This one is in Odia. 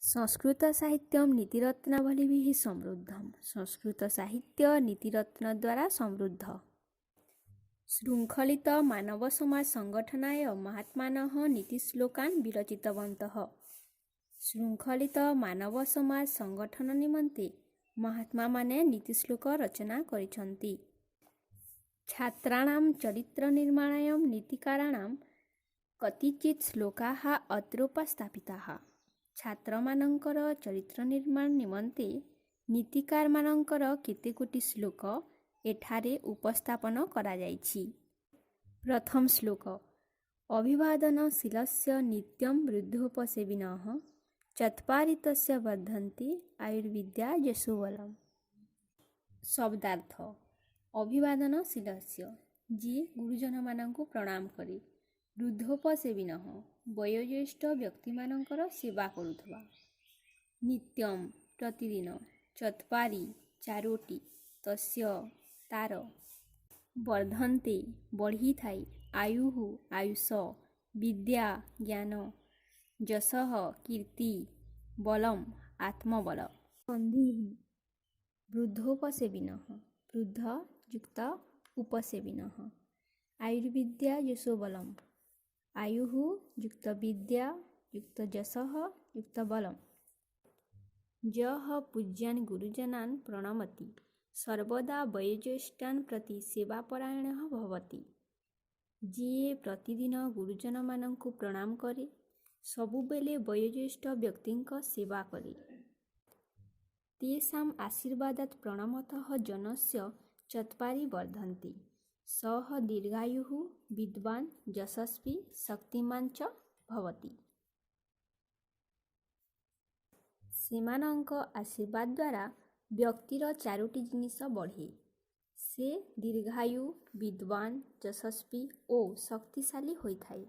ସଂସ୍କୃତ ସାହିତ୍ୟମ୍ ନୀତିରତ୍ନାବଳୀଭିଃ ସମୃଦ୍ଧମ୍। ସଂସ୍କୃତ ସାହିତ୍ୟ ନୀତିରତ୍ନ ଦ୍ୱାରା ସମୃଦ୍ଧ। ଶୃଙ୍ଖଳିତ ମାନବ ସମାଜ ସଂଗଠନାୟ ମହାତ୍ମାନଃ ନୀତିଶ୍ଲୋକାନ୍ ବିରଚିତବନ୍ତଃ। ଶୃଙ୍ଖଳିତ ମାନବ ସମାଜ ସଂଗଠନ ନିମନ୍ତେ ମହାତ୍ମାମାନେ ନୀତିଶ୍ଲୋକ ରଚନା କରିଛନ୍ତି। ଛାତ୍ରାଣାଂ ଚରିତ୍ର ନିର୍ମାଣାୟ ନୀତିକାରାଣାଂ କତିଚିତ୍ ଶ୍ଲୋକାଃ ଅତ୍ରୋପସ୍ଥାପିତାଃ। ଛାତ୍ରମାନଙ୍କର ଚରିତ୍ର ନିର୍ମାଣ ନିମନ୍ତେ ନୀତିକାରମାନଙ୍କର କେତେଗୋଟି ଶ୍ଲୋକ ଏଠାରେ ଉପସ୍ଥାପନ କରାଯାଇଛି। ପ୍ରଥମ ଶ୍ଲୋକ: ଅଭିବାଦନଶୀଲସ୍ୟ ନିତ୍ୟଂ ବୃଦ୍ଧୋପସେବିନଃ ଚତ୍ୱାରି ତସ୍ୟ ବର୍ଦ୍ଧନ୍ତେ ଆୟୁର୍ବିଦ୍ୟା ଯଶୋ ବଲମ୍। ଶବ୍ଦାର୍ଥ: ଅଭିବାଦନଶୀଲସ୍ୟ, ଯିଏ ଗୁରୁଜନମାନଙ୍କୁ ପ୍ରଣାମ କରେ। ବୃଦ୍ଧୋପସେବିନଃ, ବୟୋଜ୍ୟେଷ୍ଠ ବ୍ୟକ୍ତିମାନଙ୍କର ସେବା କରୁଥିବା। ନିତ୍ୟମ୍, ପ୍ରତିଦିନ। ଚତ୍ୱାରି, ଚାରୋଟି। ତସ୍ୟ, ତାର। ବର୍ଦ୍ଧନ୍ତେ, ବଢ଼ିଥାଏ। ଆୟୁଃ, ଆୟୁଷ। ବିଦ୍ୟା, ଜ୍ଞାନ। ଯଶଃ, କୀର୍ତ୍ତି। ବଲମ୍, ଆତ୍ମବଳ। ସନ୍ଧିଃ: ବୃଦ୍ଧୋପସେବିନଃ, ବୃଦ୍ଧ ଯୁକ୍ତ ଉପସେବିନଃ। ଆୟୁର୍ବିଦ୍ୟା ଯଶୋ ବଲମ୍, ଆୟୁଃ ଯୁକ୍ତ ବିଦ୍ୟା ଯୁକ୍ତ ଯଶଃ ଯୁକ୍ତ ବଲମ୍। ଯଃ ପୂଜ୍ୟାନ୍ ଗୁରୁଜନାନ୍ ପ୍ରଣମତି ସର୍ବଦା ବୟୋଜ୍ୟେଷ୍ଠାନ୍ ପ୍ରତି ସେବାପରାୟଣଃ ଭବତି। ଯିଏ ପ୍ରତିଦିନ ଗୁରୁଜନମାନଙ୍କୁ ପ୍ରଣାମ କରେ, ସବୁବେଳେ ବୟୋଜ୍ୟେଷ୍ଠ ବ୍ୟକ୍ତିଙ୍କ ସେବା କରେ। ତେଷାମ୍ ଆଶୀର୍ବାଦାତ୍ ପ୍ରଣମତଃ ଜନସ୍ୟ ଚତ୍ୱାରି ବର୍ଦ୍ଧନ୍ତେ। ସଃ ଦୀର୍ଘାୟୁଃ ବିଦ୍ୱାନ୍ ଯଶସ୍ୱୀ ଶକ୍ତିମାନ୍ ଚ ଭବତି। ସେମାନଙ୍କ ଆଶୀର୍ବାଦ ଦ୍ୱାରା ବ୍ୟକ୍ତିର ଚାରୋଟି ଜିନିଷ ବଢ଼େ। ସେ ଦୀର୍ଘାୟୁ, ବିଦ୍ୱାନ, ଯଶସ୍ୱୀ ଓ ଶକ୍ତିଶାଳୀ ହୋଇଥାଏ।